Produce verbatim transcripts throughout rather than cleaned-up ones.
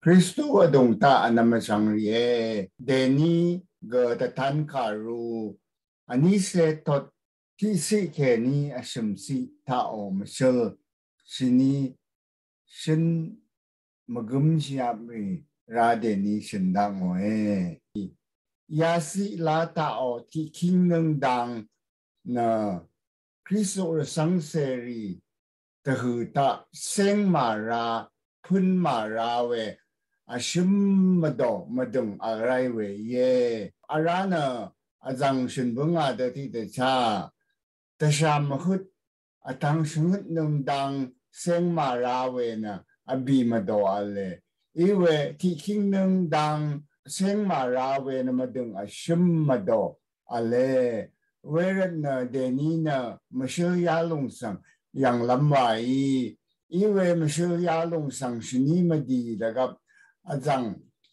Kristu vdùng taq vnvm vchvng rìe. Dèní gø dvtan kàru vní cé tot tiqciq kèní vshø̀m ciq taqò mvshøl shìní shøn mvgǿm shìap rì ra dèní shø̀n dakngòe. Yaciq la taqò tiqkíng nǿng dang nø Kristu rvcv́ng cèrì dvhø̀ taq céng màra pǿn màra we vshø̀m mvdò mvdø̀ng vl ráì we íe. Vrá nø vzv̀ng shø̀n bǿngà dø tiqdvchá dvshà mvhøt vtvng shvngøt nǿng dang céng màra we nø vbì mvdò v̄le. Iwe tiqkíng nǿng dang céng màra we nø mvdø̀ng vshø̀m mvdò v̄le. Wervt nø dèní nø mvshǿl yalùng svng yv̀nglv́m wàí. Iwe mvshǿl yalùng svng shvní mvdì dvgvp vzv̀ng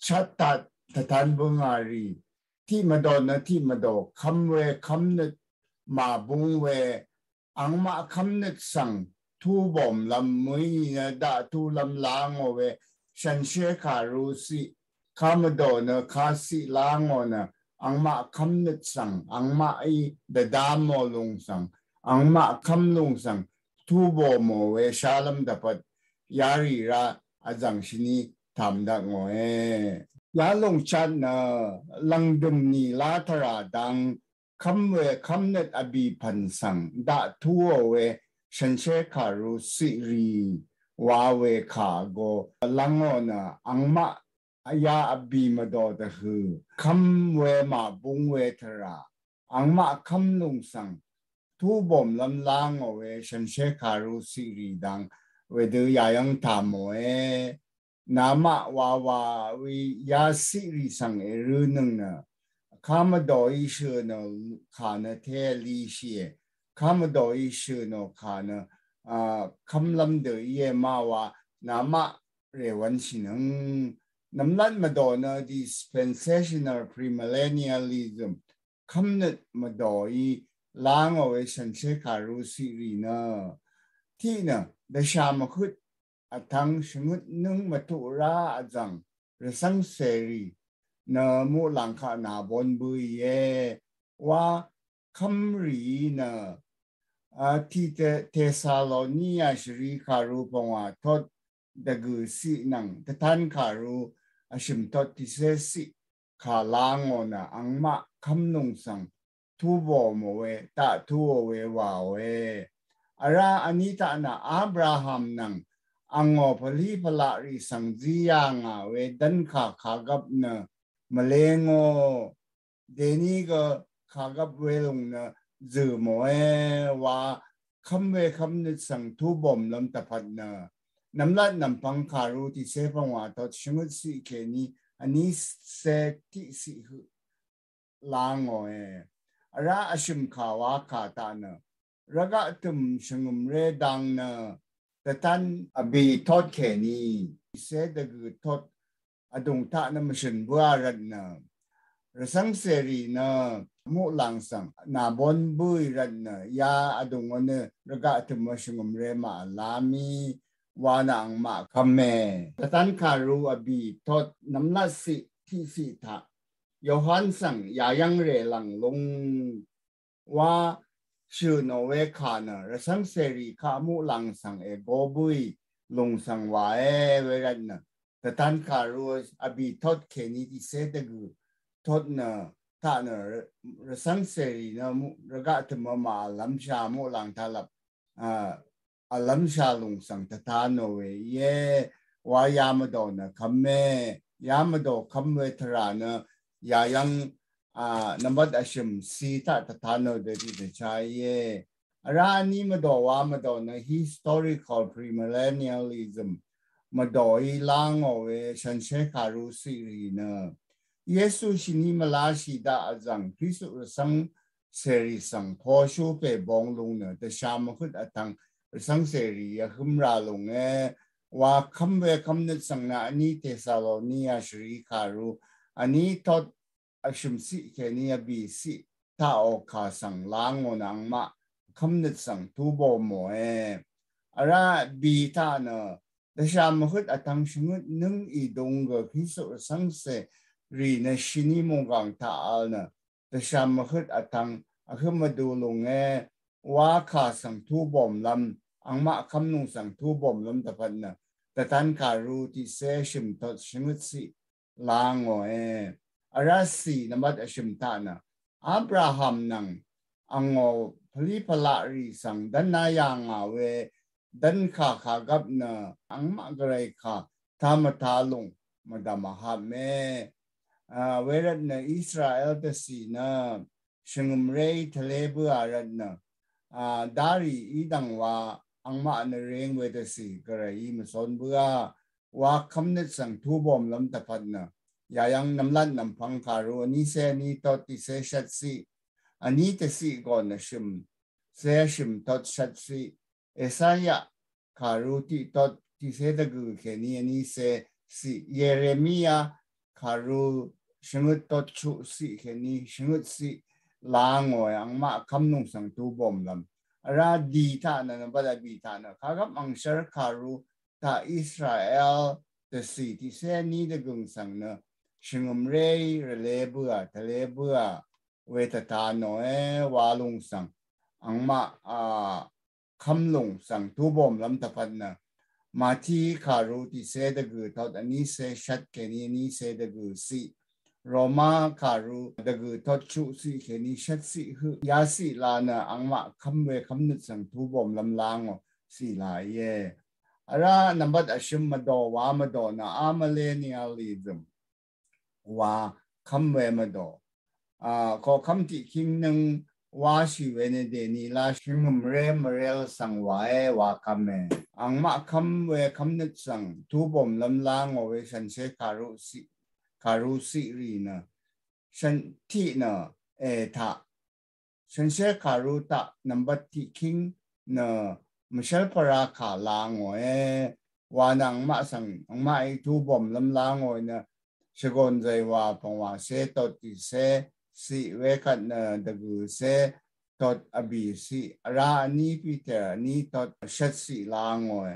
chattat dvtan bǿngà rì tiq mvdò nø tiq mvdò kv́m we kv́mnøt màbúng we angmaq kv́mnøt svng túbòmlv́m mø̀í nø daqtúlv́m lángò we shànshér kàru ciq. Kamvdò nø kaciq lángò nø angmaq kv́mnøt svng angmaqí dvdamò lùng svng angmaq kv́m lùng svng túbòmò we shálv́m dvpvt yarì ra vzv̀ng shvní tàm dakngòe. Yalòng chat nø lv̀ngdø̀m nìlá tvrà dang kv́m we kv́mnøt vbì pv̀n svng daqtúò we shànshér kàru ciq rì wa we kà vgō lv́ngò nø angmaq ya vbì mvdò dvhø̀ kv́m we màbúng we tvrà angmaq kv́m lùng svng túbòmlv́m lángò we shànshér kàru ciq rì dang wedø yayv́ng tàmòe. Namaq wawa we yaciq rì svng èrø̄nøng nø kamvdòí shø̀ nò kà nø té vlishìe. Kamvdòí shø̀ nò kà nø a kv́mlv́m dø íe mawa namaq rèwv́nshìnøng. Nvmlat mvdò nø dispensational premillennialism kv́mnøt mvdòí lángò we shànshér kàru ciq rì nø tiq nø dvshà mvhøt vtvng shvngøt nǿng mvtuq rá vzv̀ng rvcv́ng cèrì nø muqlàng kaq nàbón bǿìe wa kv́m rìí nø a tiq Tesaloniya shvrì kàru pvngwà tot dvgø̀ ciq nvng dvtan kàru vshø̀m tot tiqcé ciq kà lángò nø angmaq kv́m lùng svng túbòmò we daqtúò we wàòe. Vrá vní taq nø Abraham nvng angò pvlí pvlaq rì svng zí yà ngà we dv́nkà kàgvp nø mvlengò. Dèní gø kàgvp welùng nø zø̀mòe wa kv́m we kv́mnøt svng túbòmlv́m dvpvt nø nvmlat nvmpvng kàru tiqcé pvngwà tot shvngøt ciq kèní vní cé tiqciq høq lángòe. Vrá vshø̀m kà wa kà taq nø rvgaq tø̀m shvngø̀mré dang nø dvtan vbì tot kèní tiqcé dvgø̀ tot vdùng taq nø mvshø̀n bǿà rvt nø rvcv́ng cèrì nø muqlàng svng nàbón bǿì rvt nø ya vdùng nø rvgaq tø̀m shvngø̀mré màvl lá mì wa nø angmaq kv́me. Dvtan kàru vbì tot nvmlat ciq tiqciq taq Yohan svng yayv́ng rè lv̀ng lung wa shø̀ nò we kà nø rvcv́ng cèrì kaq muqlàng svng ègo bǿì lùng svng wàe. Wervt nø dvtan kàru vbì tot kèní tiqcé dvgø̀ tot nø taq nø rvcv́ng cèrì nø rvgaq tø̀mø màvlv́mshà muqlàng taq lvp a vlv́mshà lùng svng tvta nò we íe wa ya mvdò nø kv́me. Ya mvdò kv́m we tvrà nø yayv́ng a nvmbat vshø̀m ci taq tvta nò dø tiqdvchá íe. Vrá vní mvdò wa mvdò nø historical premillennialism mvdòí lángò we shànshér kàru ciq rì nø Yesu shvní mvláshì daq vzv̀ng Kristu rvcv́ng cèrì svng poshú pè bong lung nø dvshà mvhøt vtvng rvcv́ng cèrì yahǿm rà lùnge wa kv́m we kv́mnøt svng nø vní Tesaloniya shvrì kàru vní tot vshø̀m ciq kèní vbì ciq taqò kà svng lángò nø angmaq kv́mnøt svng túbòmòe. Vrá bì taq nø Dvshà mvhøt vtvng shvngøt nøng í dvng gø Kristu rvsvng se rì nø shini munggang taq al nø dvshà mvhøt vtvng vhøm vdu lúnge wa kà svng tubom lvm angmaq kvmnung svng tubom lvm tvpvt nø dvtan kàru tiqse shø̀m tot shvngøt siq la ngòe. Vrá sì nvmvt vshø̀m taq nø Abraham nvng angò pvlí pvlaq rì svng dv́n á yà ngà we dv́n kà kàgvp nø angmaq gvray kà tá mvtá lúng mvdvm vhapme. A, wervt nø Israel dvcì nø shvngø̀mré í tvlé bǿà rvt nø, a, dárì í dv̀ngwa angmaq nø reng we dvcì gvray í mvcón bǿà wa kvmnøt svng tubom lvm tvpvt nø yayvng nvmlat nvmpvng kàru vní se vní tot tiqse shvt siq, vní tvsiq gòn nø shø̀m se shø̀m tot shvt siq, Esaya kàru tiq tot tiqse dvgø̀ kèní vní se siq, Yeremia kàru shvngøt tot chuq siq kèní shvngøt siq la ngòe, angmaq kvmnung svng tubom lvm. Vrá dì taq nø nvmvt vbì taq nø kàgvp angshvr kàru taq Israel dvcì tiqse vní dvgø̀ng svng nø shvngø̀mré í rvlé bǿà tvlé bǿà we tvta nòe wa lúng svng angmaq, a, kvmlúng svng tubom lvm tvpvt nø Mati kàru tiqse dvgø̀ tot vní se shvt kèní vní se dvgø̀ siq, Roma kàru dvgø̀ tot chuq siq kèní shvt siq høq yasiq la nø angmaq kvm we kvmnøt svng tubom lvm la ngò siq la íe. Vrá nvmvt vshø̀m mvdò wa mvdò nø amillennialism wa kvm we mvdò. A, koqkvm tiqkíng nøng washì we nø dèní la shvngø̀mré mvrel svng wae wa kvme. Angmaq kvm we kvmnøt svng tubom lvm la ngò we shànshér kàru siq, kàru siq rì nø shàn tiq nø e taq shànshér kàru taq nvmvt tiqkíng nø mvshv́l pvrá kà la ngòe wa nø angmaq svng angmaqí tubom lvm la ngòe nø Shvgòn Zàywà pvngwà se tot tiqse siq wekvt nø dvgø̀ se tot vbì siq, vrá vní Piter vní tot shvt siq la ngòe.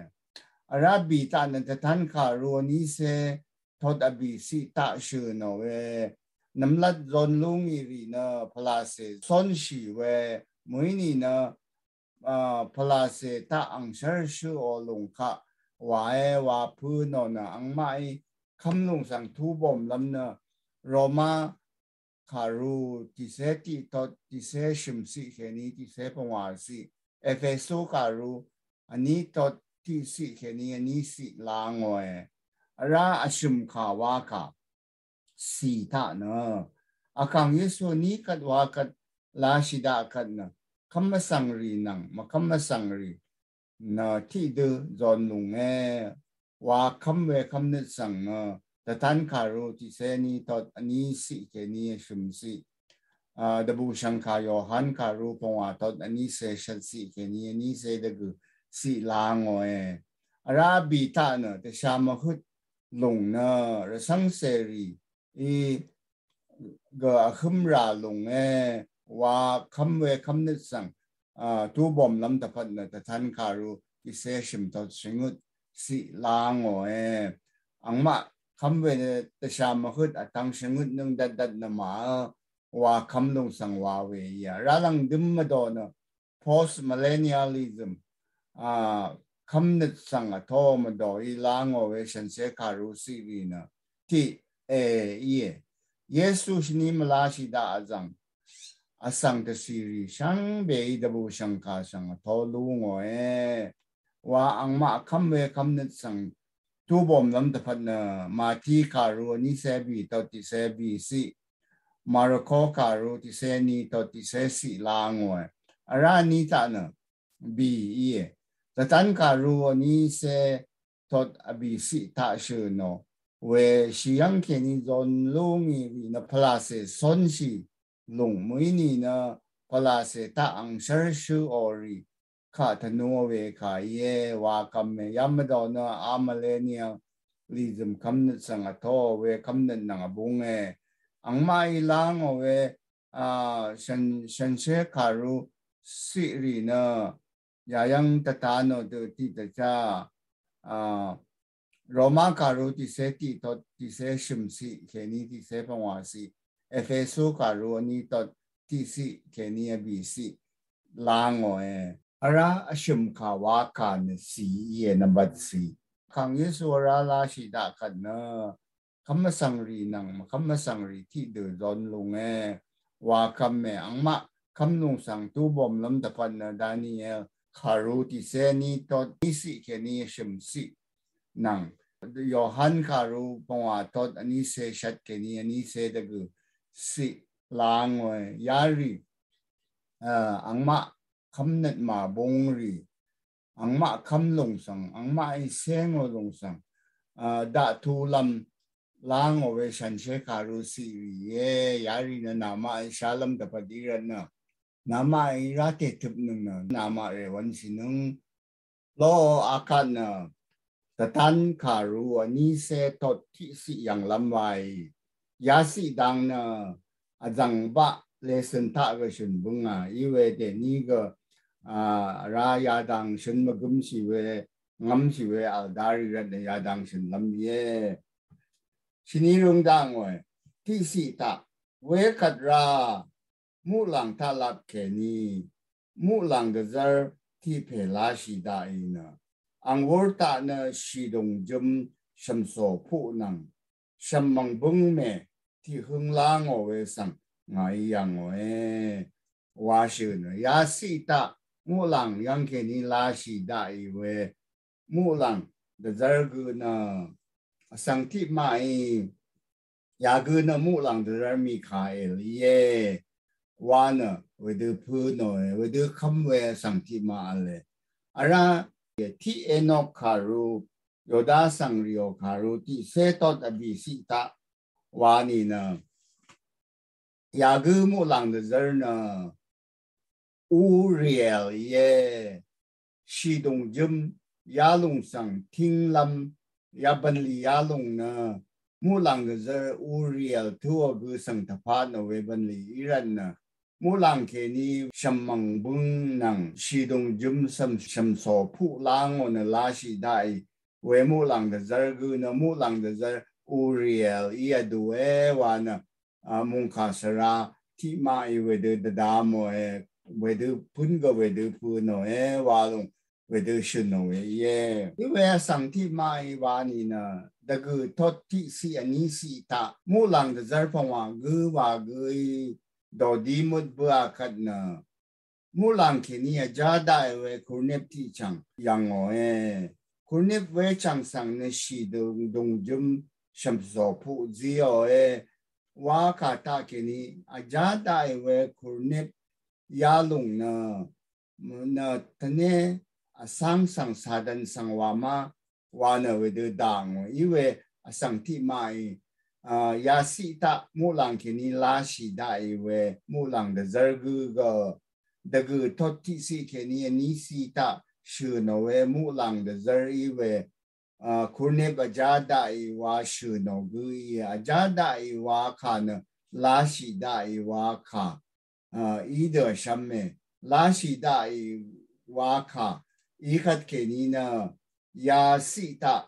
Vrá bì taq nø tvtan kàru vní se tot vbì siq taq shø̀ nò we nvmlat zon lúngì rì nø pvlacè cónshì we mø̀íní nø, a, pvlacè taq angshv́r shøqò lùng kaq wae wa pø̄ nò nø angmaqí kvmlùng svng tubom lvm nø Roma kàru tiqse tiq tot tiqse shø̀m siq kèní tiqse pvngwà siq, Epesu kàru vní tot tiq siq kèní vní siq la ngòe. Vrá vshø̀m kà wa kà sì taq nø vkàng Yesu vní kvt wa kvt lashì daq kvt nø kvm vsvng rì nvng mvkvm vsvng rì nø tiqdø zon lúnge wa kvm we kvmnøt svng nø tvtan kàru tiqse vní tot vní siq kèní vshø̀m siq, a, dvbùshv̀ngkà Yohan kàru pvngwà tot vní se shvt siq kèní vní se dvgø̀ siq la ngòe. Vrá bì taq nø dvshà mvhøt lùng nø rvcv́ng cèrì í gø vhǿm rà lùnge wa kvm we kvmnøt svng, a, tubom lvm tvpvt nø tvtan kàru tiqse shø̀m tot shvngøt siq la ngòe. Angmaq kvm we nø tvshà mvhøt vtvng shvngøt nøng dvtdvt nø ma wa kvmlùng svng wa we íe. Rá lvngdøm mvdò nø post millennialism, a, kvmnøt svng vtó mvdò í la ngò we shànshér kàru siq rì nø tiq e íe. Yesu shvní mvlashì daq vzv̀ng vsvng dvcìrì shvngbeí dvbùshv̀ngkà svng vtó lú ngòe wa angmaq kvm we kvmnøt svng tubom lvm tvpvt nø Mati kàru vní se bì tot tiqse bì siq, Marko kàru tiqse vní tot tiqse siq la ngòe. Vrá vní taq nø bì íe. Tvtan kàru vní se tot vbì siq taq shø̀ nò we shì yv́ng kèní zon lúngì rì nø pvlacè cónshì lùng mø̀íní nø pvlacè taq angshv́r shøqò rì kaq tvnú we kà íe wa kvme. Yamvdò nø amillennialism kvmnøt svng vtó we kvmnøt nvng vbúnge. Angmaqí la ngò we, a, shàn, shànshér kàru siq rì nø yayv́ng tvta nò dø tiqdvchá, a, Roma kàru tiqcé tiqtot tiqcé shø̀mciq kèní tiqcé pvngwàciq, Ephesu kàru vní tot tiqciq kèní vbìciq lángòe. Vrá vshø̀m kà wa kà nø cì íe, nvmbat cì. Kàng Yesu vrá láshì daq kvt nø kv́m vsvngrì nvng mvkv́m vsvngrì tiqdø zon lúnge wa kv́me. Angmaq kv́m lùng svng tubomlv́m dvpvt nø Daniel kàru tiqcé ní tot níciq kèní shø̀mciq nvng Yohan kàru pvngwà tot vnícé shvt kèní vnícé dvgø̀ ciq lángòe. Yarì angmaq kv́mnøt màbungrì, angmaq kv́m lùng svng, angmaqí céngò lùng svng daq tulv́m lángò we shànshér kàru ciq rì íe. Yarì nø namaqí shálv́m dvpvt í rvt nø namaqí rá tètøpnøng nø namaq rè wv̄nshìnøng. Loqò akvt nø Dvtan kàru vnícé tot tiqciq yv̀nglv́m waì yaciq dang nø vzv̀ng baq lesøn taq gø shø̀n bǿngà í we dèní gø vrá yadang shø̀n mvgǿmshì we ngv́mshì we vl darì rvt nø yadang shø̀nlv́m íe. Shvní røng daq ngòe. Tiqciq taq wekvt rá muqlàng taq lap kèní muqlàng dvzv́r tiq pè láshì daqì nø ang wur taq nø shìdùng jøm shv̀msò puq nvng shv̀m mv̀ngbǿngmè tiq hǿng lángò we svng ngàí yv̀ngòe wa shø̀ nø yaciq taq muqlàng yv́ng kèní láshì daqì we muqlàng dvzv́r gø nø vsvng tiqmaqí yagø nø muqlàng dvzv́r Mikael íe wa nø wedø pø̄ nòe, wedø kv́m we vsvng tiqmaq v̄le. Vrá tiq Enok kàru Yoda vsvng rìò kàru tiqcé tot vbìciq taq wa nìnø yagø muqlàng dvzv́r nø Uriel íe. Shìdùng jøm yalùng svng tinglv́m yabv̀nlì yalùng nø muqlàng dvzv́r Uriel tøò gø svng tvpatnò we bv̀nlì í rvt nø muqlàng kèní shv̀m mv̀ngbǿng nvng shìdùng jøm shv̀m shv̀msò puq lángò nø láshì daqì we muqlàng dvzv́r gø nø muqlàng dvzv́r Uriel í vdùe wa nø mungkà svra tiqmaqí wedø dvdamòe, wedø pǿn gø wedø pø̄ nòe wa lùng wedø shø̀n nò we íe. Í we vsvng tiqmaqí wa nìnø dvgø̀ tot tiqciq vníciq taq muqlàng dvzv́r pvngwà gǿ wa gǿí dòdí møt bǿà kvt nø muqlàng kèní vjá daqì we kurnip tiqchv̀ng yv̀ngòe. Kurnip wechv̀ng svng nø shìdùng jøm shv̀msò puq zíòe wa kà taq kèní vjá daqì we kurnip yalùng nø nø tvné vsvng svng Satan svng wà ma wa nø wedø dà ngò í we vsvng tiqmaqí yaciq taq muqlàng kèní láshì daqì we muqlàng dvzv́r gǿ gø dvgø̀ tot tiqciq kèní vníciq taq shø̀ nò we muqlàng dvzv́r í we kurnip vjá daqì wa shø̀ nò gǿ í vjá daqì wa kà nø láshì daqì wa kà í dø vshv́me. Láshì daqì wa kà í kvt kèní nø yaciq taq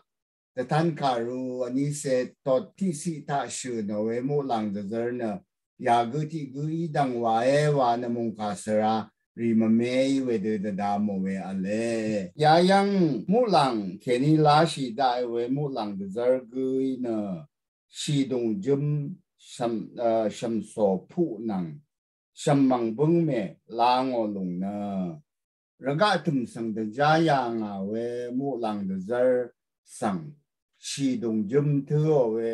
dvtan kàru vnícé tot tiqciq taq shø̀ nò we muqlàng dvzv́r nø yagǿ tiq gǿ í dv̀ng wàe wa nø mungkà svra rì mvme í wedø dvdamò we v̄le. Yayv́ng muqlàng kèní láshì daqì we muqlàng dvzv́r gǿí nø shìdùng jøm shv̀msò puq nvng shv̀m mv̀ngbǿngmè lángò lùng nø rvgaq tø̀m svng dvjá yà ngà we muqlàng dvzv́r svng shìdùng jøm tø̄ò we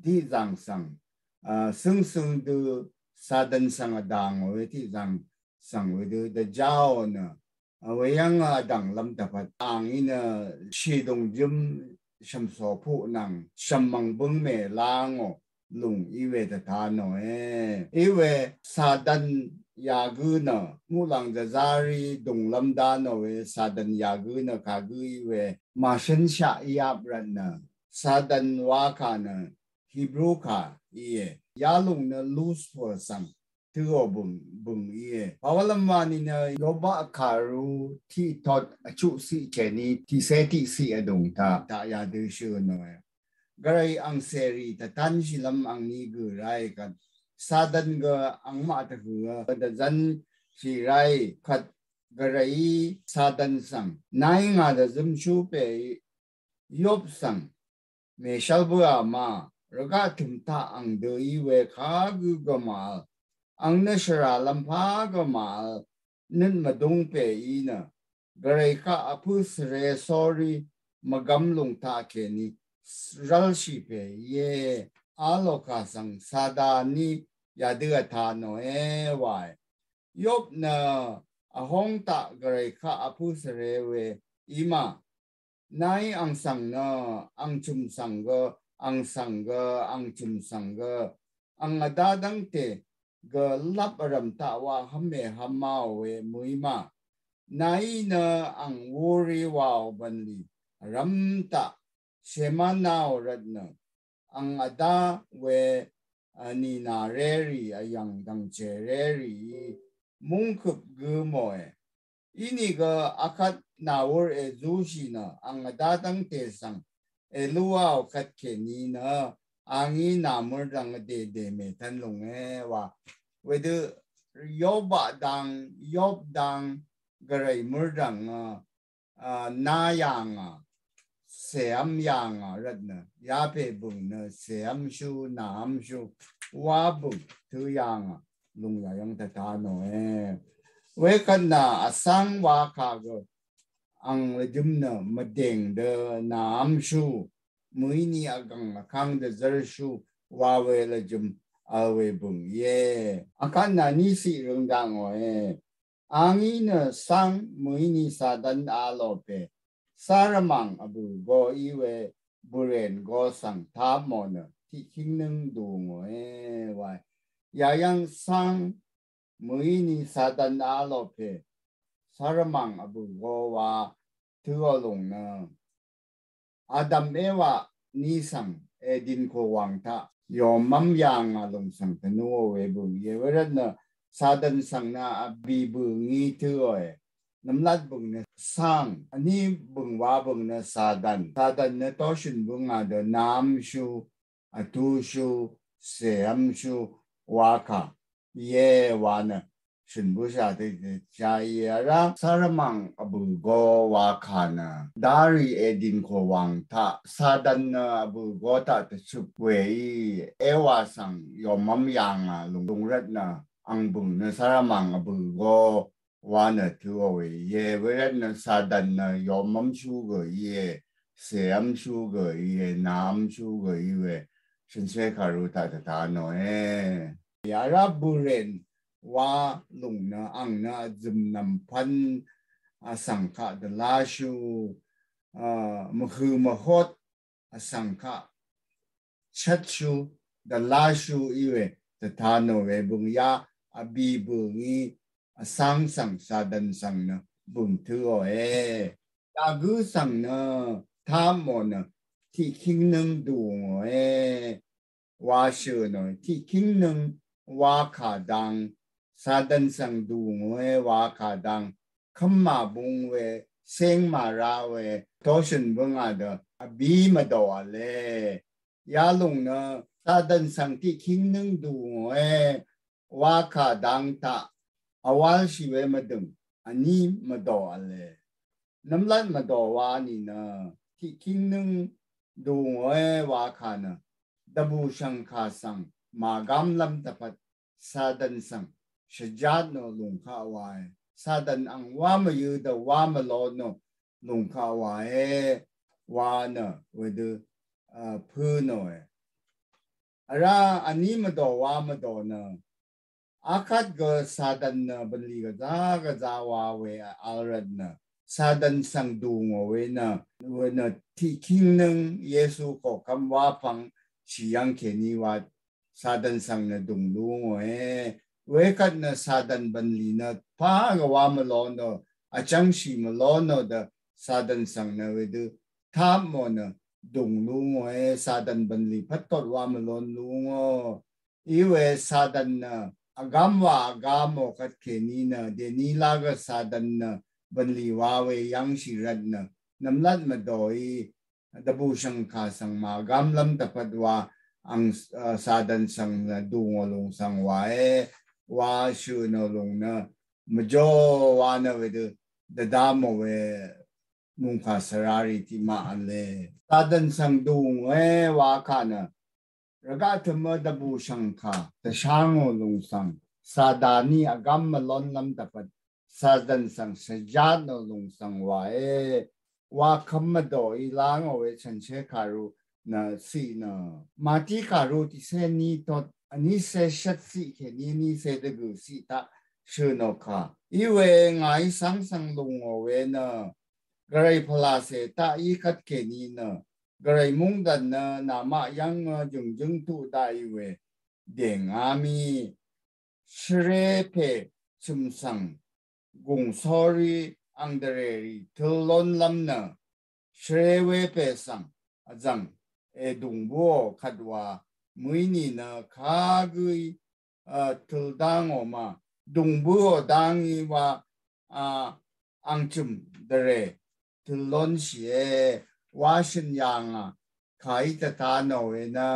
tiqzàng svng søngsøng dø Satan svng vdàngò we tiqzàng svng wedø dvjáò nø weyv́ng vdv̀nglv́m dvpvt àngí nø shìdùng jøm shv̀msò puq nvng shv̀m mv̀ngbǿngmè lángò lùng í we dvta nòe. Í we Satan yagǿ nø muqlàng dvzv́rí dùnglv́m dá nò we Satan yagǿ nø kagǿ í we màshǿnshaq í ap rvt nø Satan wa kà nø Hebru kà íe. Yalùng nø Lucifer svng tø̄ò bø̀ng bø̀ng íe. Pàwálv́m wa nìnø Yoba kàru tiqtot vchuqsiq kèní tiqcé tiqsiq vdùng taq taq yadø shø̀ nòe. Gvray angcèrì tvtanshìlv́m angni gø̀ ráì kvt Satan gø angmaq tvhø̀ø dvzv́nshì ráì kvt Gvrayí Satan svng nàí ngà dvzømshú pèí Yob svng mèshv́l bǿà ma, rvgaq tø̀m taq ang dø í we kagǿ gø màvl, ang nø shvrà lvmpá gø màvl, nøt mvdúng pè í nø, Gvray kaq vpǿ svre sórí mvgvm lùng taq kèní rv́lshì pè íe, a lòkà svng Sataní yadø vtà nòe wae. Yob nø vhóng taq Gvray kaq vpǿ svre we í ma. Nàí ang svng nø, ang chø̀m svng gø, ang svng gø, ang chø̀m svng gø, ang vdá dv́ngte gø lap vrv̀m taq wa hv́me hv́m máò we mø̀í ma. Nàí nø ang wúrí waò bv̀nlì vrv̀m taq shèmá náò rvt nø, ang vdá we vnìnà rérì vyv̀ng dv̀ngchè rérìí mungkøp gø mòe. Inìgø akvt nàwur èzúshì nø ang vdá dv́ngte svng èlúáò kvt kèní nø angí nàmørdv̀ng vdèdè mètv́n lùnge wa. Wedø Yoba dang, Yob dang, Gvray mørdv̀ng a, a, ná yà ngà, cèv́m yà ngà rvt nø, yapè bø̀ng nø cèv́mshú, nàv́mshú, wá bø̀ng tø̄ yà ngà, lùng yà yv́ng tvta nòe. Wekvt nø vsv́ng wakà gø, ang lvjøm nø mvdèng dø nàv́mshú, mø̀íni vgv̀ng vkang dvzv́rshú, wa we lvjøm vl we bø̀ng íe. Akvt nø níciq røng daq ngòe. Angí nø cáng mø̀íni Satan a lò pè, cárvmàng vbø̀ go í we bø̀rèn go svng tapmò nø tiqkíng nǿng dù ngòe wae. Yayv́ng cáng mø̀íni Satan a lò pè, cárvmàng vbø̀ go wa tø̄ò lùng nø Adam Ewa ní svng Edin kòwàng taq yòmv́m yà ngà lùng svng tvnúò we bø̀ng íe. Wervt nø Satan svng nø vbì bø̀ng í tø̄òe. Nvmlat bø̀ng nø cáng, vní bø̀ng wa bø̀ng nø Satan. Satan nø tóshø̀n bǿngà dø nàv́mshú, vtúshú, cèv́mshú, wakà íe wa nø shø̀n bǿshà tø shà íe. Vrá cárvmàng vbø̀ go wakà nø darì Edin kòwàng taq Satan nø vbø̀ go taq tvchøp weí Ewa svng yòmv́m yà ngà lùng rvt nø ang bø̀ng nø cárvmàng vbø̀ go wa nø tø̄ò we íe. Wervt nø Satan nø yòmv́mshú gø íe, cèv́mshú gø íe, nàv́mshú gø í we shø̀nshé kàru taq tvta nòe. Vrá bø̀rèn wa lùng nø ang nø vzø̀m nv̀mpv́n vsvng kaq dvláshú, a, mvhø̀ mvhot vsvng kaq chvtshú dvláshú í we tvta nò we bø̀ng ya vbì bø̀ng í vcáng svng Satan svng nø bø̀ng tø̄òe. Yagǿ svng nø tapmò nø tiqkíng nǿng dù ngòe wa shø̀ nòe. Tiqkíng nǿng wakà dang Satan svng dù ngòe wakà dang kv́mà bung we, céng màra we, tóshø̀n bǿngà dø vbí mvdò v̄le. Yalùng nø Satan svng tiqkíng nǿng dù ngòe wakà dang taq vwálshì we mvdø̀ng vní mvdò v̄le. Nvmlat mvdò wa nìnø tiqkíng nǿng dù ngòe wakà nø dvbù shv̀ngkà svng màgámlv́m dvpvt Satan svng shvjat nò lùng kaq wae. Satan ang wá mvyø̄ dø wá mvlo nò lùng kaq wae wa nø wedø, a, pø̄ nòe. Vrá vní mvdò wa mvdò nø akvt gø Satan nø bv̀nlì gvzá gvzá wa we vl rvt nø Satan svng dù ngò we nø, we nø tiqkíng nǿng Yesu koqkv́m wá pvng shì yv́ng kèní wa Satan svng nø dùng lú ngòe. Wekvt nø Satan bv̀nlì nø pà gvwá mvlo nò, vchv́ngshì mvlo nò dø Satan svng nø wedø tapmò nø dùng lú ngòe. Satan bv̀nlì pvttot wá mvlon lú ngò. Iwe Satan nø vgám wa vgám ò kvt kèní nø dèní lá gø Satan nø bv̀nlì wa we yv́ngshì rvt nø nvmlat mvdòí dvbùshv̀ngkà svng màgámlv́m dvpvt wa ang Satan svng nø dùngò lùng svng wàé wa shø̀nò lùng nø mvjó wa nø wedø dvdamò we mungkà svrarì tiqmaq v̄le. Satan svng dùngòe wa kà nø rvgaq tø̀mø dvbùshv̀ngkà dvshangò lùng svng Sataní vgám mvlónlv́m dvpvt Satan svng shvjatnò lùng svng wàé wa kv́m mvdòí lángò we shànshér kàru nø ciq nø Mati kàru tiqcé ní tot vnícé shvt ciq kèní vnícé dvgø̀ ciq taq shø̀nò kà. Iwe ngàí cv́ng svng lùngò we nø Gvray pvlàcè taq í kvt kèní nø Gvray mungdv̀n nø namaq yv́ng jø̀ngjǿng tuq daqì we dèngá mì shvré pè chø̀m svng gùng sórí ang dvrèrì tøl lónlv́m nø shvré wepè svng vzv̀ng èdùng bǿò kvt wa mø̀í nìnø kagǿí tøl dángò ma dùng bǿò dángí wa ang chø̀m dvrè tøl lónshìe wa shø̀n yà ngà kàí dvta nòe nø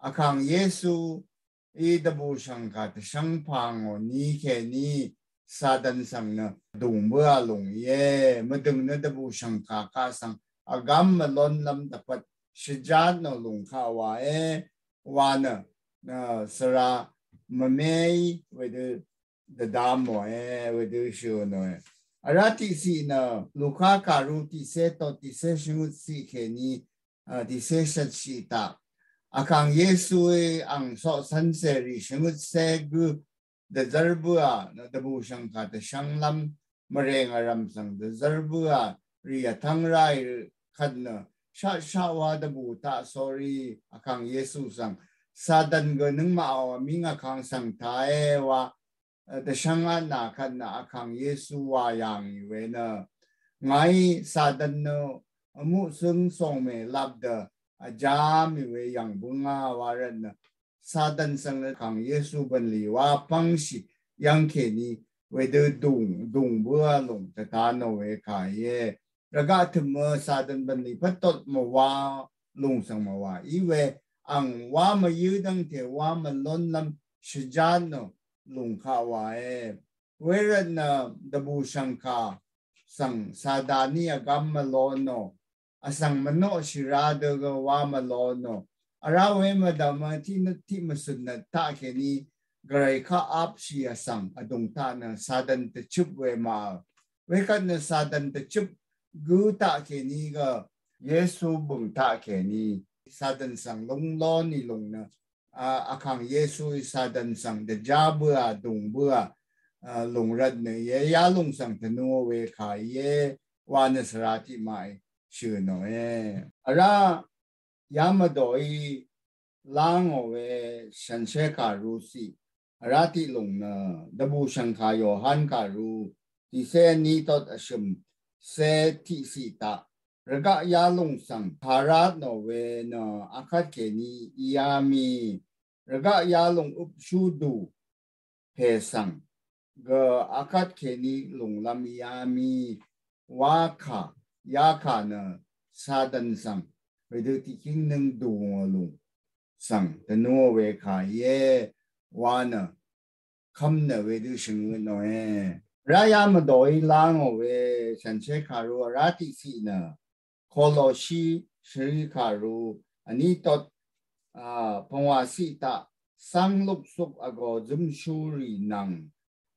Vkàng Yesuí dvbùshv̀ngkà dvshv́ng pà ngò ni kèní Satan svng nø dùng bǿà lùng íe. Mvdø̀ng nø dvbùshv̀ngkà kaq svng vgám mvlónlv́m dvpvt shvjatnò lùng kaq wàe wa nø svra mvméí wedø dvdamòe wedø shø̀nòe. Vrá tiqciq nø Luka kàru tiqcé tot tiqcé shvngøt ciq kèní tiqcé shvt ciq taq Vkàng Yesuí ang coqcv́n cèrì shvngøtcé gǿ dvzv́r bǿà nø dvbùshv̀ngkà dvshv́nglv́m mvrèng vrv̀m svng dvzv́r bǿà rì vtv́ng ráì kvt nø shaqshaq wa dvbù taq sórí Vkàng Yesu svng Satan gø nøngmaqò vmíng vkang svng taé wa dvshv́ngatnà kvt nø Vkàng Yesu wà yà ngì we nø ngàí Satan nø vmuqsøng sòngmè lap dø vjá mì we yv̀ng bǿngá wa rvt nø Satan svng nø Vkàng Yesu bv̀nlì wa pv́ngshì yv́ng kèní wedø dùng dùng bǿà lùng dvta nò we kà íe. Rvgaq tø̀mø Satan bv̀nlì pvtot mvwa lùng svng mvwa í we ang wa mvyǿ dv́ngte wa mvlónlv́m shvjatnò lùng kaq wàe. Wervt nø dvbùshv̀ngkà svng Sataní vgám mvlónò vsvng mvnoqshì ra dø gø wa mvlónò vrá we mvdv̀mø tiq nøt tiq mvsø̀n nøt taq kèní Gvray kaq apshì vsvng vdùng taq nø Satan dvchøp we màø. Wekvt nø Satan dvchøp gǿ taq kèní gø Yesu bø̀ng taq kèní Satan svng lúng lónì lùng nø Vkàng Yesuí Satan svng dvjá bǿà dùng bǿà lùng rvt nø íe. Yalùng svng tvnu we kà íe wa nø svra tiqmaqí shø̀nòe. Vrá yamvdòí lángò we shànshér kàru ciq vrá tiq lùng nø dvbùshv̀ngkà Yohan kàru tiqcé ní tot vshø̀m cé tiqciq taq rvgaq yalùng svng kàrá tnò we nø akvt kèní íá mì rvgaq yalùng øpshú dù pè svng gø akvt kèní lùnglv́m íá mì wa kà yakà nø Satan svng wedø tiqkíng nøng dùngò lùng svng dvnuò we kà íe wa nø kv́m nø wedø shvngø tnòe. Vrá yamvdòí lángò we shànshér kàru vrá tiqciq nø Koloshi shvri kàru vní tot pvngwà ciq taq cáng luksuk vgò zǿmshúrì nvng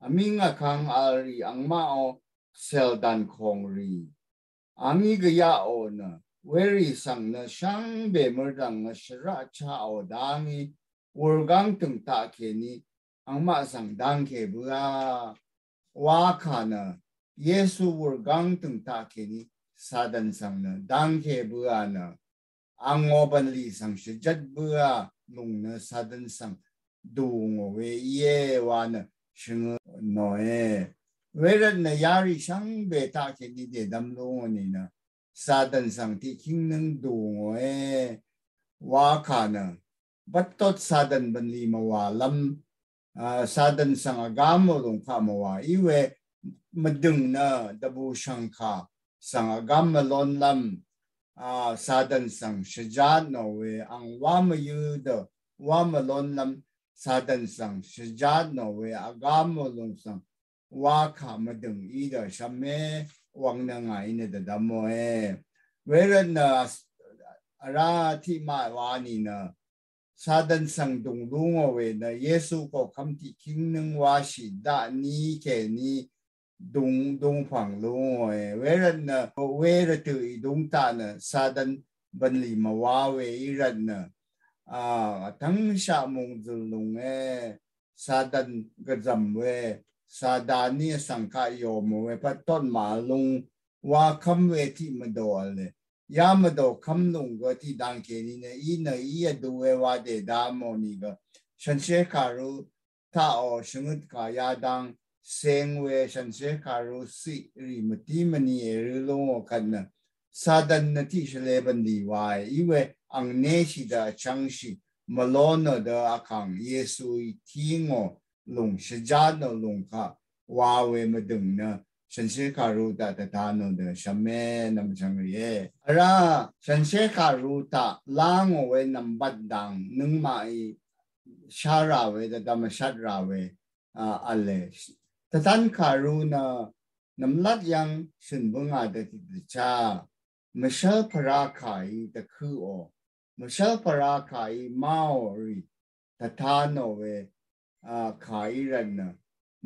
vmíng vkang v̄lrì angmaqò cèl dànkòngrì angí gvyaqò nø werì svng nø shvngbe mørdv̀ng nø shvraq chaqò dá ngí wurgáng tø̀ng taqkèní angmaq svng dángke bǿà wa kà nø Yesu wurgáng tø̀ng taqkèní Satan svng nø dángke bǿà nø angò bv̀nlì svng shvjvt bǿà lùng nø Satan svng dù ngò we íe wa nø shvngø nòe. Wervt nø yarì shvngbe taqkèní dèdvm lú ngò nìnø Satan svng tiqkíng nøng dù ngòe wa kà nø bvttot Satan bv̀nlì mvwàlv́m Satan svng vgám mò lùng kaq mvwà í we mvdø̀ng nø dvbùshv̀ngkà svng vgám mvlónlv́m Satan svng shvjá tnò we ang wá mvyǿ dø wá mvlónlv́m Satan svng shvjá tnò we vgám mò lùng svng wá kà mvdø̀ng í dø shvmé wvng nø ngàí nø dvdvmòe. Wervt nø vrá tiqmaq wa nìnø Satan svng dùng lú ngò we nø Yesu koqkv́m tiqkíng nǿng wáshì daqní kèní dùng, dùng pv̀ng lú ngòe. Wervt nø we rvtø̀ í dùng taq nø Satan bv̀nlì mvwá we í rvt nø a vtv́ngshaq mòngzø̀l lùnge. Satan gvzv̀m we Sataní vsvng kaq yòmò we pvttot màvlung wa kv́m we tiq mvdò vle. Ya mvdò kv́m lùng gø tiqdang kèní nø í nø í vdu we wa dèda mò nìgø shànshér kàru taqò shvngøt kà yadang seng we shànshér kàru ciq rì mvtí mvni èrø lú ngò kvt nø Satan nø tiq shvlē bv̀nlì wae í we angnéshì dø vchvngshì mvló nø dø vkàng Yesuí tí ngò lùng shvjá nø lùng kaq wa we mvdø̀ng nø shànshér kàru taq dvta nò dø shvmé nvmchvng rìe. Vrá shànshér kàru taq lá ngò we nvmbat dang nøngmaqí shá rà we dvdvm vshat rà we a vle. Tvtan kàru nø nvmlat yv́ng shø̀n bǿngà dø tiqdvchá mvshv́l pvrá kàí dvkøqò mvshv́l pvrá kàí máò rì tvta nò we a kàí rvt nø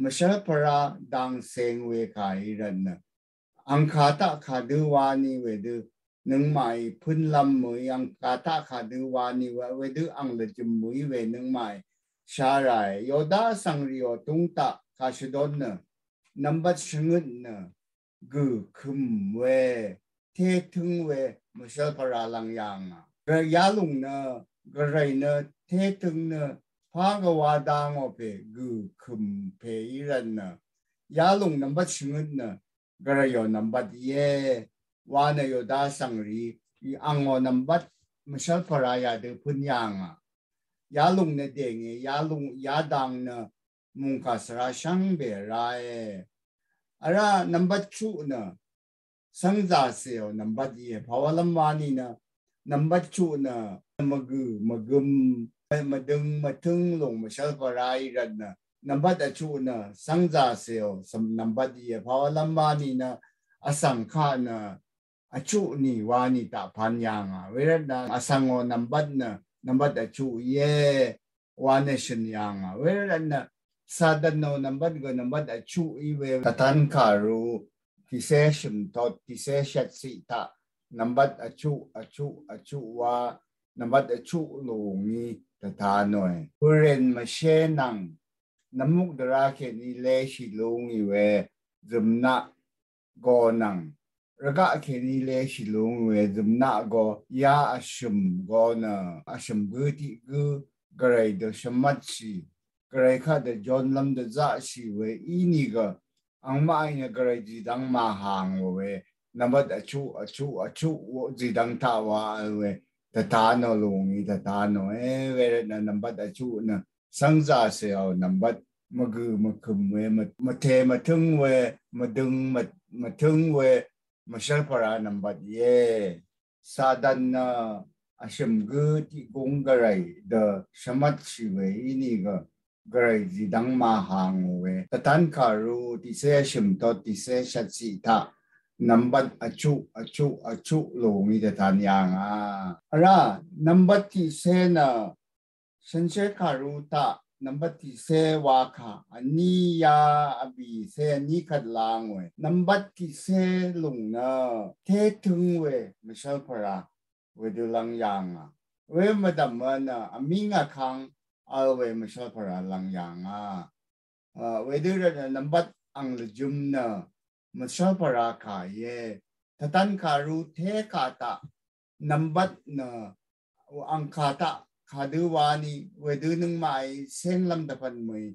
mvshv́l pvrá dang seng we kàí rvt nø angkà taq kadø wani wedø nøngmaqí pønlv́m mø̀í angkà taq kadø wani we wedø ang lvjø̀m mø̀í we nøngmaqí shá ràe. Yoda vsvng rìò tung taq kà shvdon nø nvmbat shvngøt nø gø̀ kø̀m we té tǿng we mvshv́l pvrá lv́ng yà ngà. Yalùng nø gvray nø té tǿng nø pà gvwa dangò pè gø̀ kø̀m pè í rvt nø yalùng nvmbat shvngøt nø gvrayò nvmbat íe wa nø Yoda vsvng rì angò nvmbat mvshv́l pvrá yadø pøn yà ngà. Yalùng nø dènge yalùng yadang nø mùngkà svra shvngbe rae. Vrá nvmbat chuq nø svngzàcèò nvmbat íe. Pàwalv́m wani nø nvmbat chuq nø mvgø̀ mvgøm mvdøng mvtǿng lùng mvshv́l pvrá í rvt nø nvmbat vchuq nø svngzàcèò nvmbat íe. Pàwalv́m wani nø vsvng kaq nø vchuq nì wani taq pan yà ngà. Wervt nø vsvngò nvmbat nø nvmbat vchuq íe wa nø shø̀n yà ngà. Wervt nø Satan nò nvmbat gø nvmbat vchuq í we tvtan kàru tiqcé shø̀m tot tiqcé shvt ciq taq nvmbat vchuq vchuq vchuq wa nvmbat vchuq lùngí tvta nòe. Pø̀rèn mvshé nvng nvmuk dvrá kèní léshì lùngì we zø̀mnaq go nvng rvgaq kèní léshì lùngì we zø̀mnaq go ya vshø̀m go nø vshø̀m gǿ tiq gǿ gvray dø shvmvtshì gvray kaq dø jonlv́m dø zaqshì we ínìgø angmaqí nø gvray zìdvng màhàngò we nvmbat vchuq vchuq vchuq zìdvng taq wa vl we tvta nò lùngí tvta nòe. Wervt nø nvmbat vchuq nø svngzàcèò nvmbat mvgø̀ mvkø̀m we mvte mvtǿng we mvdøng mvtǿng we mvshv́l pvrá nvmbat íe. Satan nø vshø̀m gǿ tiq gúng gvray dø shvmvtshì we ínìgø gvray zìdvng màhàngò we tvtan kàru tiqcé vshø̀m tot tiqcé shvt ciq taq nvmbat vchuq vchuq vchuq lùngí tvtan yà ngà. Vrá nvmbat tiqcé nø shànshér kàru taq nvmbat tiqcé wa kà vní ya vbìcé vní kvt la ngòe. Nvmbat tiqcé lùng nø té tǿng we mvshv́l pvrá wedø lv́ng yà ngà. We mvdv̀m nø vmíng vkang vl we mvshv́l pvrá lv́ng yà ngà. Wedø rvt nø nvmbat ang lvjøm nø mvshv́l pvrá kà íe. Tvtan kàru té kà taq nvmbat nø angkà taq kadø wani wedø nøngmaqí sénglv́m dvpvt mø̀í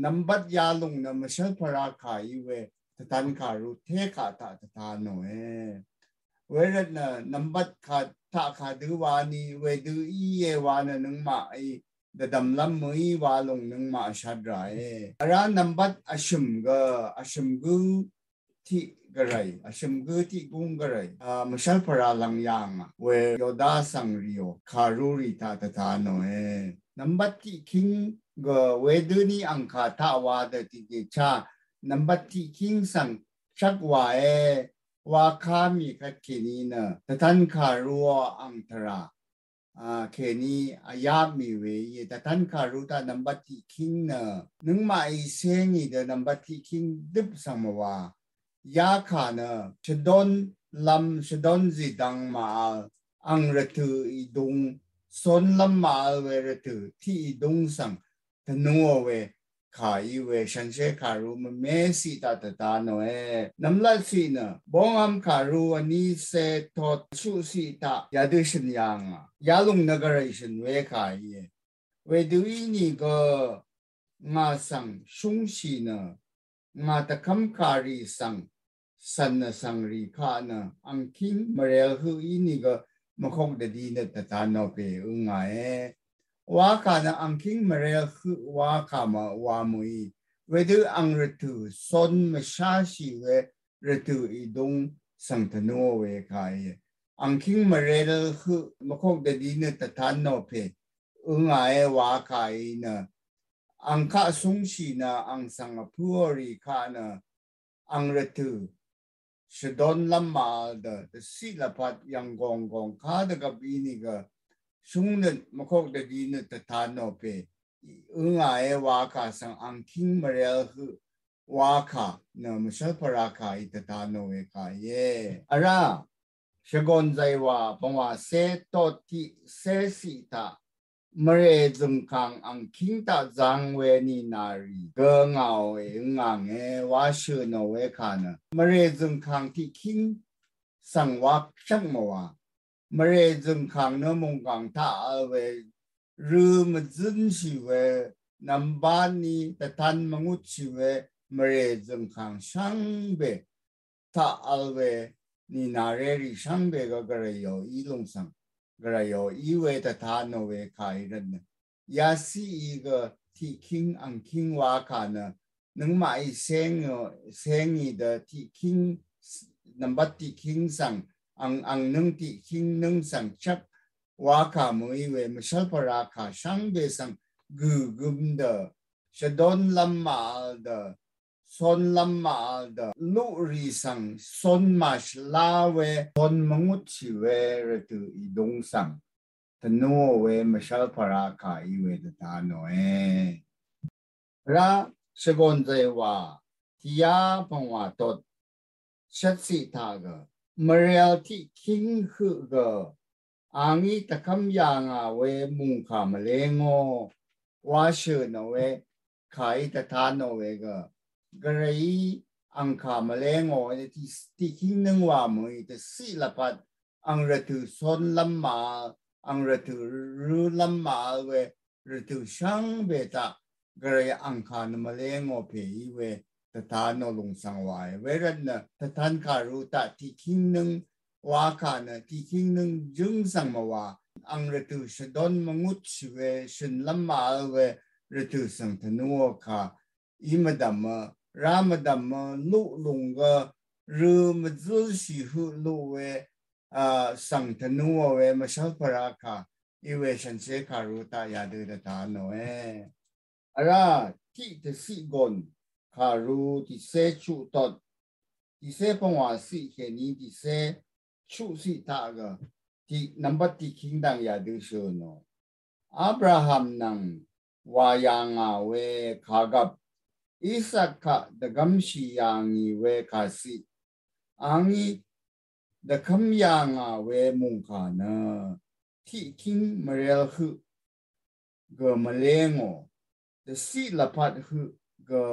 nvmbat yalùng nø mvshv́l pvrá kà í we tvtan kàru té kà taq tvta nòe. Wervt nø nvmbat kà taq kadø wani wedø íe wa nø nøngmaqí dvdv̀mlv́m mø̀í wa lùng nøngmaq vshat ràe. Vrá nvmbat vshø̀m gø, vshø̀m gǿ tiq gvray, vshø̀m gǿ tiq gúng gvray, a, mvshv́lpvra lvng yàngà we Yoda svng rìò kàrú rì taq dvta nòe. Nvmbat tiq kíng gø wedøní angkà taq wa dø tiqdèchá nvmbat tiq kíng svng chvk wàe, wa ká mì kvt kèní nø dvtan kàrú ang tvrà a, kèní vyap mì we íe. Dvtan kàrú taq nvmbat tiq kíng nø nøngmaq í sengì dø nvmbat tiq kíng døp svng mvwa. Yakà nø shvdón lv́m, shvdón zìdvng màvl ang rvtø̀ ìdung, sonlv́m màvl we rvtø̀ tiq ìdung svng tvnuò we kà í we, shànshér kàrú mvmé siq taq dvta nòe. Nvmlat siq nø bóngvm kàrú vní cé tot chuq siq taq yadø shø̀n yàngà. Yalùng nø gvray shø̀n we kà íe. Wedø ínìgø ngà svng shúngshì nø ngà dvkv́m kàrì svng cv̀n vsvng rì kaq nø angkíng mvrel høq ínìgø mvkok dvdi nø dvta nò pè øngàe. Wakà nø angkíng mvrel høq wakà mv wa mø̀í. Wedø ang rvtø̀ son mvsháshì we rvtø̀ ìdung svng tvnuò we kà íe. Angkíng mvrel høq mvkok dvdi nø dvta nò pè øngàe wakà í nø ang kaq shúngshì nø ang svng vpǿò rì kaq nø ang rvtø̀ shvdón lv́m màvl dø, dvciq lvpat yv̀nggònggòng kadvgvp ínìgø shúngnøt mvkok dvdi nøt dvta nò pè øngàe wakà svng angkíng mvrel høq wakà nø mvshv́lpvra kà í dvta nò we kà íe. Vrá shvgòn zàywà pvngwà cé tot tiq cé siq taq mvrè zø̀ngkàng angkíng taq zang we nìnà rì gø ngàò èøngànge wa shø̀ nò we kà nø mvrè zø̀ngkàng tiq kíng svng wa shvk mvwa. Mvrè zø̀ngkàng nø mòngkàng taq vl we rø mvzǿnshì we nvmbatni dvtan mvngutshì we mvrè zø̀ngkàng shvngbe taq vl we nìnà rerì shvngbe gø gvrayò í lùng svng gvrayò í we dvta nò we kà í rvt nø yaciq í gø tiq kíng angkíng wakà nø nøngmaq í sengì dø tiq kíng nvmbat tiq kíng svng ang ang nøng tiq kíng nøng svng chvk wakà mø̀í we mvshv́lpvra kà shvngbe svng gø̀gøm dø shvdón lv́m màvl dø sonlv́m màvl dø luqrì svng son màshvla we son mvngutshì we rvtø̀ ìdung svng tvnuò we mvshv́lpvra kà í we dvta nòe. Vrá shvgòn zàywà tìyá pvngwà tot shvt siq taq gø mvrel tiq kíng høq gø angí dvkv́m yà ngà we mùngkà mvlé ngò wa shø̀ nò we kà í dvta nò we gø gvrayí angkà mvlé ngò tiq kíng nøng wà mø̀í dvciq lvpat ang rvtø̀ sonlv́m màvl ang rvtø̀ rølv́m màvl we rvtø̀ shvngbe taq gvray angkà nø mvlé ngò pè í we dvta nò lùng svng wàe. Wervt nø dvtan kàrú taq tiq kíng nøng wakà nø tiq kíng nøng jǿng svng mvwa ang rvtø̀ shvdón mvngutshì we shø̀nlv́m màvl we rvtø̀ svng tvnuò kà í mvdv̀mø rá mvdv̀mø luq lùng gø rø mvzǿshì høq luq we a svng tvnuò we mvshv́lpvra kà í we shànshér kàrú taq yadø dvta nòe. Vrá tiq dvciq gòn kàrú tiqcé chuq tot tiqcé pvngwà siq kèní tiqcé chuq siq taq gø tiq nvmbat tiq kíng dvng yadø shø̀ nò. Abraham nvng wà yà ngà we kàgvp Isak kaq dvgv́mshì yà ngì we kàciq angí dvkv́m yà ngà we mùngkà nø tiq kíng mvrel høq gø mvlé ngò dvciq lvpat høq gø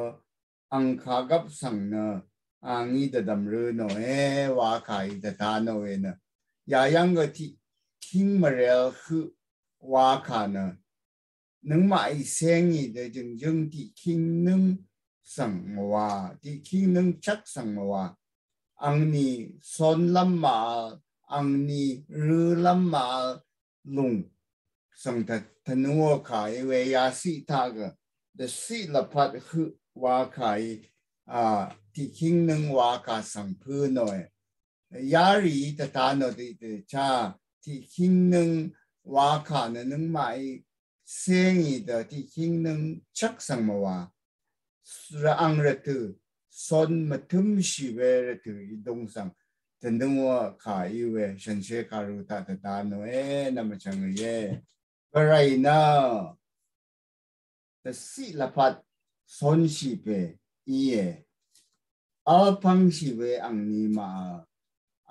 ang kàgvp svng nø angí dvdv̀m rø nòe wa kà í dvta nò we nø yayv́ng gø tiq kíng mvrel høq wa kà nø nøngmaq í sengì dø jø̀ngjǿng tiq kíng nøng svng mvwa tiq kíng nøng chvk svng mvwa angni sonlv́m màvl angni rølv́m màvl lùng svng tvnúò kà í we yasiq taq gø dvsiq lvpat høq wa kà í a tiqkíng nøng wa kà svng pø̄ nòe. Yarì í tvta nò dø dø chá tiqkíng nøng wa kà nø nøngmaq í sengì dø tiqkíng nøng chvk svng mvwa rvang rvtø̀ son mvtømshì we rvtø̀ í dung svng tvnúò kà í we shànshér kàru taq tvta nòe nvmvchvng íe. Gvray nø dvsiq lvpat sonshì pè íe. Vl pvngshì we angni màvl,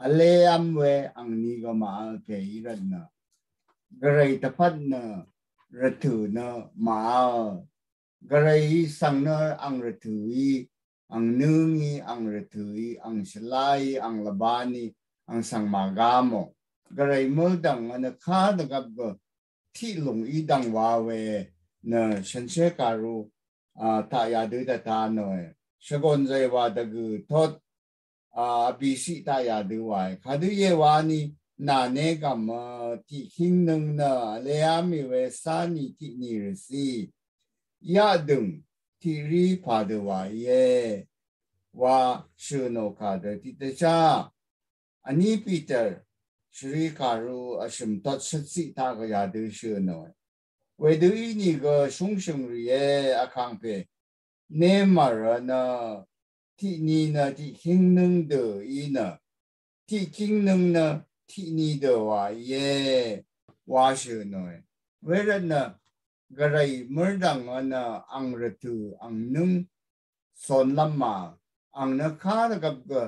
vl levm we angni gø màvl pè í rvt nø Gvray dvpvt nø rvtø̀ nø màvl. Gvray í svng nø ang rvtø̀ í, ang nøng í, ang rvtø̀ í, ang shvlá í, ang lvbán í, ang svng màgá mò. Gvray møldv̀ng nø kà dvgvp gø tiq lùng í dv̀ng wa we nø shànshér kàru a taq yadø tvta nòe. Shvgon zay wa dvgø̀ tot a bisiq taq yadø wae. Kadø íe wa ní nàne gv̀m a tiqkíng nøng nø vl levm í we sá ní tiq ní rvsì yaqdø̀ng tiq rí pà dø wa íe wa shø̀ nò kà dø tiq dvchá vní Piter shvrì kàru vshø̀m tot shvtsiq taq gø yadø shø̀ nòe. Wedø ínìgø shúngshø̀ng rìe vkàngpè nemàrvnø tiq ní nø tiqkíng nøng dø í nø tiqkíng nøng nø tiq ní dø wa íe wa shø̀ nòe. Wervt nø Gvray mørdv̀ng nø ang rvtø̀ ang nøng sonlv́m màvl, ang nø kà dvgvp gø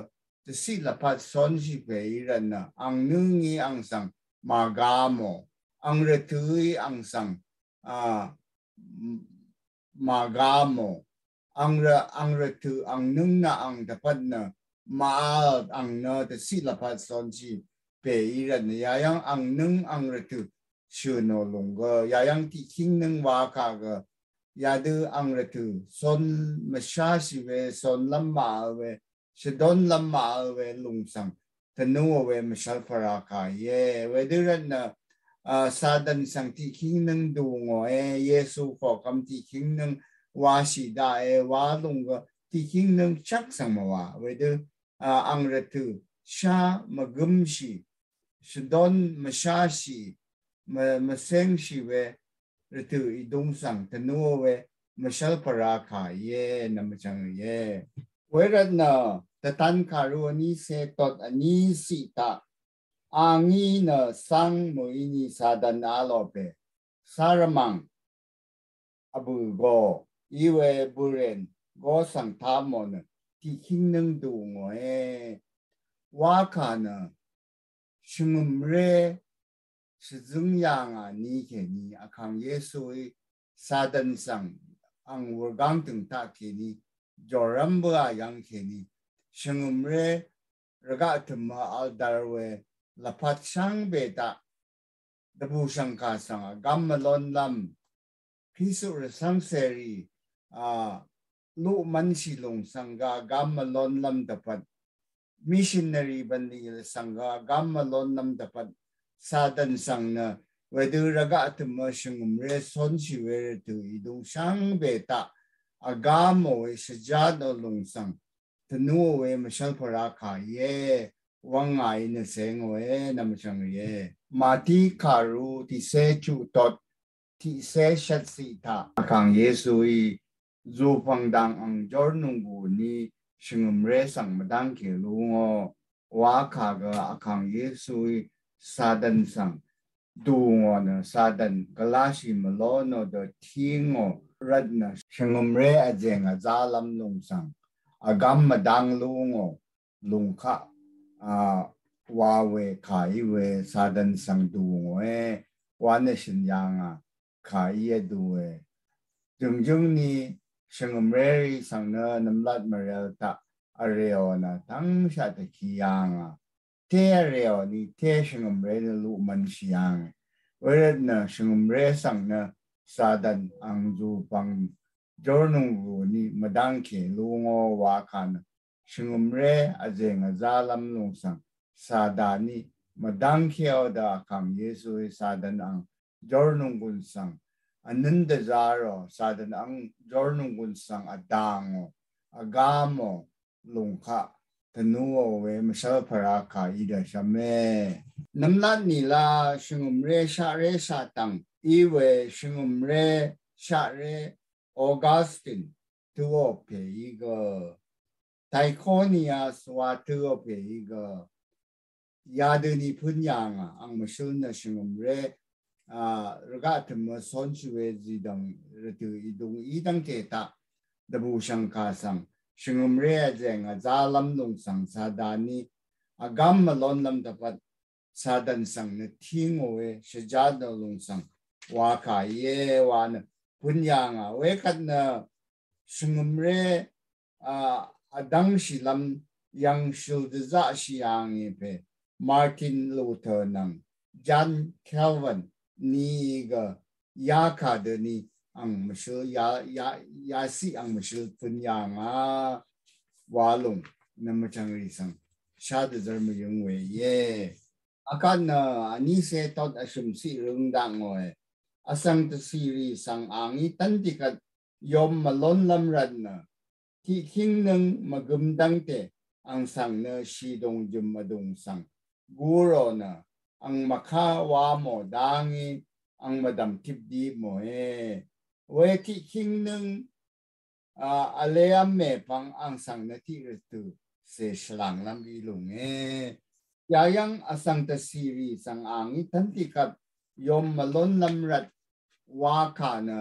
dvsiq lvpat sonshì pè í rvt nø ang nøng í ang svng màgá mò, ang rvtø̀ í ang svng a màgá mò, ang rvtø̀ ang nøng nø ang dvpvt nø màvl ang nø dvsiq lvpat sonshì pè í rvt nø yayv́ng ang nøng ang rvtø̀ shø̀ nò lùng gø yayv́ng tiqkíng nøng wa kà gø yadø ang rvtø̀ son mvsháshì we, sonlv́m màvl we, shvdónlv́m màvl we lùng svng tvnúò we mvshv́l pvrà kà íe. Wedø rvt nø a Satan svng tiqkíng nøng dù ngòe, Yesu koqkvm tiqkíng nøng washì daqe wa lùng gø tiqkíng nøng chvk svng mvwa. Wedø a ang rvtø̀ shá mvgǿmshì, shvdón mvsháshì, mvsengshì we rvtø̀ í dung svng tvnúò we mvshv́l pvrà kà íe nvmvchvng íe. Wervt nø tvtan kàru vní cé tot vní ciq taq a ngí nø svng mø̀í ní Satan a lò pè sárvmàng vbø̀ gø í we bø̀rìn gø svng taq mò nø tiqkíng nøng dù ngòe. Wa kà nø shvngø̀mré shvzǿng yà ngà ní kèní vkàng Yesuí Satan svng ang wurgáng tø̀ng taq kèní jòrv́m bǿà yv́ng kèní shvngø̀mré rvgaq tø̀mø vl dvr we lvpat shvngbe taq dvbùshv̀ngkà svng vgvm mvlónlv́m pisuq rvcv́ng cèrì a luqmvnshì lùng svng gø vgvm mvlónlv́m dvpvt missionary bv̀nlì svng gø vgvm mvlónlv́m dvpvt Satan svng nø wedø rvgaq tø̀mø shvngø̀mré cónshì we rvtø̀ í dung shvngbe taq vgá mò we shvjá nò lùng svng tvnúò we mvshv́l pvrà kà íe wvng ngàí nø cé ngòe nvmvchvng íe. Màtí kàru tiqcé chuq tot tiqcé shvt ciq taq vkàng Yesuí zùpv̀ng dv̀ng ang jórnònggù ní shvngø̀mré svng mvdv́ngke lú ngò wa kà gø vkàng Yesuí Satan svng dù ngò nø Satan gvláshì mvló nò dø tí ngò rvt nø shvngø̀mré vzèng vzálv́m lùng svng vgvm mvdv́ng lú ngò lùng kaq a wa we kà í we Satan svng dù ngòe wa nø shø̀n yà ngà kà í vdùe. Jø̀ngjǿng ní shvngø̀mré rì svng nø nvmlat mvrel taq vrèò nø tv́ngshaq dvkì yà ngà. Té vrèò ní té shvngø̀mré nø luqmvnshì yà ngà. Wervt nø shvngø̀mré svng nø Satan ang zùpv̀ng jórnònggù ní mvdv́ngke lú ngò wa kà nø shvngø̀mré vzèng vzálv́m lùng svng Satan ní mvdv́ngkeò dø vkàng Yesuí Satan ang jórnònggùn svng vnǿn dvzá rò, Satan àng jórnònggùn svng vdàngò, vgámò, lùng kaq tvnúò we mvshv́l pvrá kà í dvshvmé. Nvmlat nìla shvngø̀mré shaqré shaqtv̀ng í we shvngø̀mré shaqré Augustine tø̄ò pè í gø, Tychonius wa tø̄ò pè í gø, yadøni pǿn yà ngà, àng mvshǿl nø shvngø̀mré, a, rvgaq tø̀m mvsonshì we zìdv̀ng rvtø̀ ìdung í dv́ngte taq, dvbùshv̀ngkà svng, shvngø̀mré vzèng vzálv́m lùng svng Sataní, vgám mvlónlv́m dvpvt, Satan svng nø tíngò we, shvjá dø lùng svng, wa kà íe, wa nø, pǿn yà ngà, wekvt nø, shvngø̀mré, a, vdv́ngshìlv́m yv̀ngshøl dvzaqshì yà ngì pè Martin Luther nvng John Calvin ni gø yakà døni àng mvshøl ya, ya, yaciq àng mvshøl pøn yà ngà wa lùng nvmvchv̀ngrì svng shá dvzv́r mvyǿng we íe. Akvt nø vní cé tot vshø̀m ciq røng dakngòe. Vsvng dvcìrì svng àngí tv́n tiqkvt yom mvlónlv́m rvt nø tiqkíng nøng mvgøm dv́ngte àng svng nø shìdùng jø̀m vdùng svng gurò nø àng mvká wa mò dá ngí àng mvdv̀m tip di mòe. We tiqkíng nøng, a, vlev́m mèpvng àng svng nø tiq rvtø̀ cè shvlànglv́m í lùnge. Yayv́ng vsvng dvcìrì svng àngí tv́n tiqkvt yom mvlónlv́m rvt wa kà nø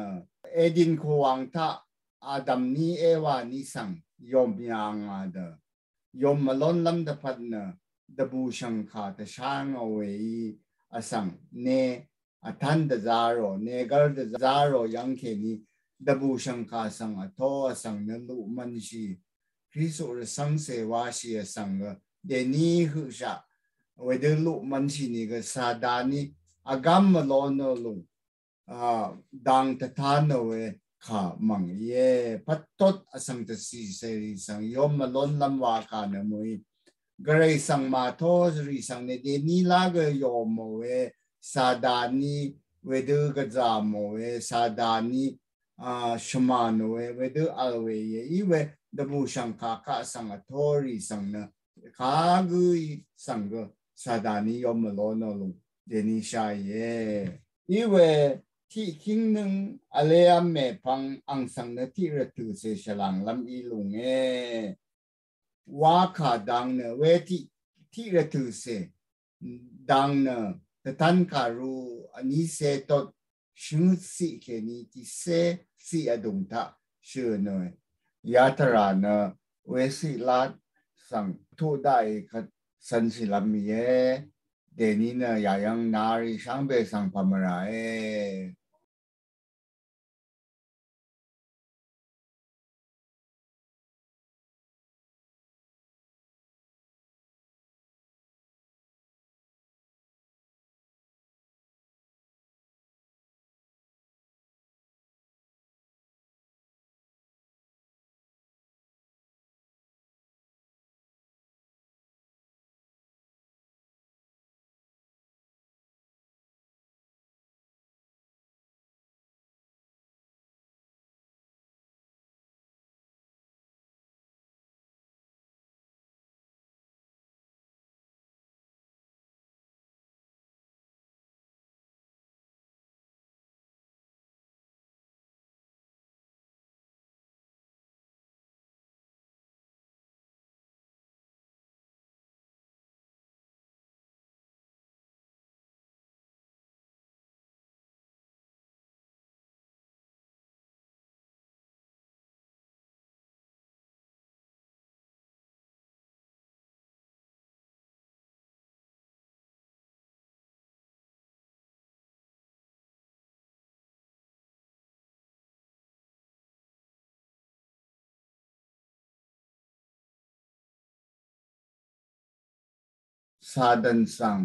Edin kuwang taq Adam ní Ewa ní svng yom yà ngà dø. Yom mvlónlv́m dvpvt nø dvbùshv̀ngkà dvshá ngò we í vsvng ne vtv́n dvzá rò, negv́r dvzá rò yv́ng kèní dvbùshv̀ngkà svng vtó vsvng nø luqmvnshì. Kristu rvcv́ngcè washì vsvng gø dèní høqshaq wedø luqmvnshì nìgø Sataní vgám mvlónò lùng, a, dang tvtánò we kà mv̀ng íe. Pvttot vsvng dvcìcèrì svng yom mvlónlv́m wa kà nø mø̀í. Gvray svng màtó rì svng nø dèní lá gø yòmò we Sataní wedø gvzà mò we Sataní, a, shvmà nò we wedø vl we íe. Í we dvbùshv̀ngkà kaq svng vtó rì svng nø kagǿ í svng gø Sataní yom mvlónò lùng dèní shá íe. Í we tiqkíng nøng vlev́m mèpvng àng svng nø tiq rvtø̀ cè shvlànglv́m í lùnge. Wa kà dang nø we tiq, tiq rvtø̀ cè dang nø dvtv́n kàru vní cé tot shvngøt ciq kèní tiqcé ciq vdùng taq shø̀ nø yatvrà nø weciq lat svng tuq daqì kvt cv̄nshìlv́m íe. Dèní nø yayv́ng nari shvngbe svng pvmvràe. Satan svng